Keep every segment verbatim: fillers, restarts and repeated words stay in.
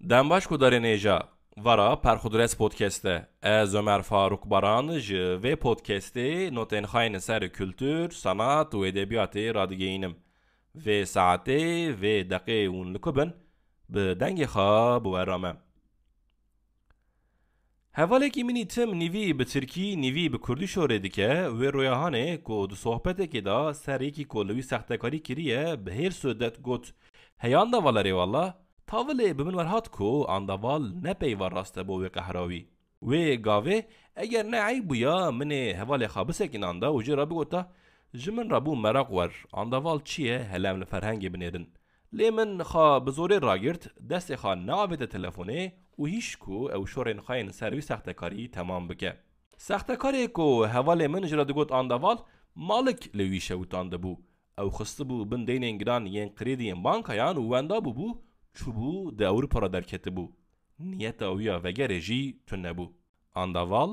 Dem baş guhdarên hêja, vara Perxudres Podcast e. Ez Ömer Faruk Baran ji vê podcastê notên xwe yên ser kultur, sanat û edebiyatê radigihînim. Vê saetê, vê deqê hûn li ku bin, bi dengê xwe bi we re me. Hevalekî min î tim nîvî bi tirkî, nîvî bi kurdî şorê dike. Wê roya hanê ku di sohbetekê de ser yekî ku li wî sextekarî kiriye, bi hêrs û şidet got, "Hey Andaval, erê wala, tavilê bi min werhat ku Andaval ne peyva rast e bo wê qehra wî." Wê gavê, eger ne eyb bûya, min ê hevalê xwe bisekînanda û jê re bigota, "Ji min re bû meraq wer, Andaval çi ye, hele em li ferhengê binêrin." Lê min xwe bi zorê ragirt, destê xwe neavête telefonê û hîş ku ew şorên xwe yên ser wî sextekarî temam bike. Sextekarê ku hevalê min ji re digot Andaval, malik li wî şewitandibû. Ew xistibû bin deynên giran yên krêdiyên bankayan û wenda bûbû, çûbû di Ewropa re derketibû. Niyeta wî ya vegerê jî tune bû. Andaval,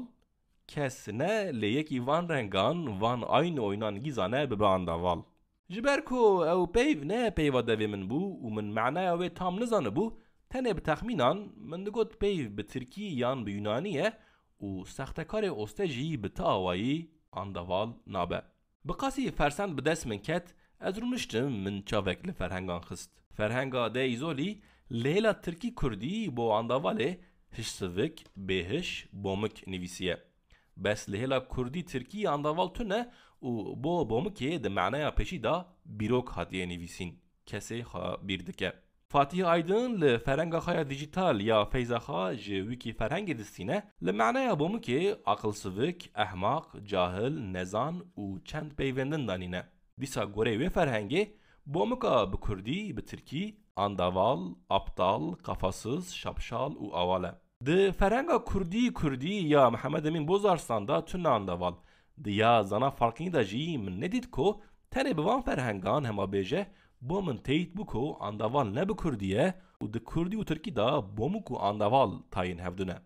kes ne lê yekî van rengan, van ayn û oynan gî zane bibe Andaval. Ji ber ku ew peyv ne peyva devê min bû û min manaya wê tam nizanibû, tenê bi texmînan min digot peyv bi tirkî yan bi yunanî ye û sextekarê oste jî bi ti awayî Andaval nabe. Bi qasî fersend bi dest min ket, ez rûniştim, min çavek li ferhengan xist. Ferhenga de Îzolî li hêla tirkî kurdî bo Andavalê hişsivik, bêhiş, bomik nivîsiye. Bes li hêla kurdî tirkî Andaval tune û bo bomikê di manaya pêşî de bîrok hatiye nivîsîn. Kesê xwe bîr dike. Fatih Aydın li ferenga xwe ya dîjîtal ya feyza xwe ji wîkî ferhengê distîne, li manaya bomikê aqilsivik, ehmaq, cahil, nezan û çend peyvendin danîne. Dîsa goreyê wê ferhengê, bomika bi kurdî, bi tirkî, andaval, aptal, kafasız, şapşal û awal e. Di ferhenga kurdî, kurdî ya Mihemed Emîn Bozarslan de tune andaval. Di ya zana farqî de jî min nedît ku tenê bi van ferhengan hema bêje, bo min teyît bû ku andaval ne bi kurdî ye û di kurdî û tirkî de bomik û andaval tayên hevdû ne.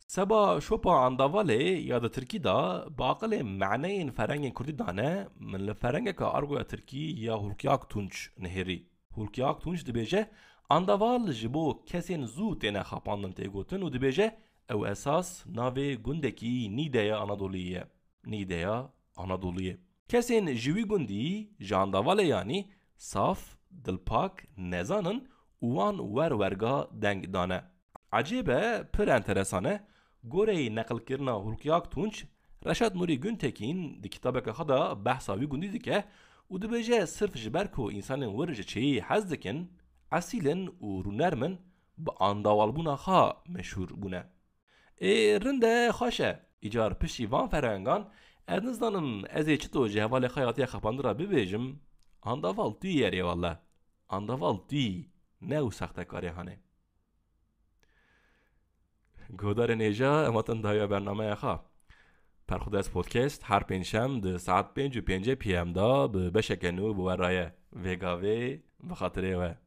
Seba şopa andavalê ya di tirkî de bi aqilê maneyên ferhengên kurdî dane, min li ferhengeke argoya tirkî ya Hulki Aktunç nihêrî. Hulki Aktunç dibêje, andaval ji bo kesên zû têne xapandin tê gotin û dibêje, ew esas navê gundekî Nîdeya Anadoliyê ye. Nîdeya Anadoliyê. Kesên ji wî gundî, ji andavalê yanî, saf, dilpak, nezan in û wan wer werga deng dane. Ecêb e, pir enteresan e, goreyê neqilkirina Hulki Aktunç, Reşat Nûrî Guntekîn di kitabeke xwe de behsa wî gundî dike û dibêje, sirf ji ber ku însanên wir ji çêyî hez dikin, esîl in û rûnerm in, bi andawalbûna xwe meşhûr bûne. Ê, rind e, xweş e. Îcar piştî van ferhengan, ez nizanim ez ê çito ji hevalê xwe ya hatiye xapandin re bibêjim, andaval tu yî, erê wele. Andaval tu yî, ne ew sextekarê hanê. Guhdarên hêja, em hatin dawiya bernameya xwe. Perxudes Podcast her pêncşem di saet pênc û pêncî P M de bi beşeke nû bi we re ye. Vê gavê bi xatirê we.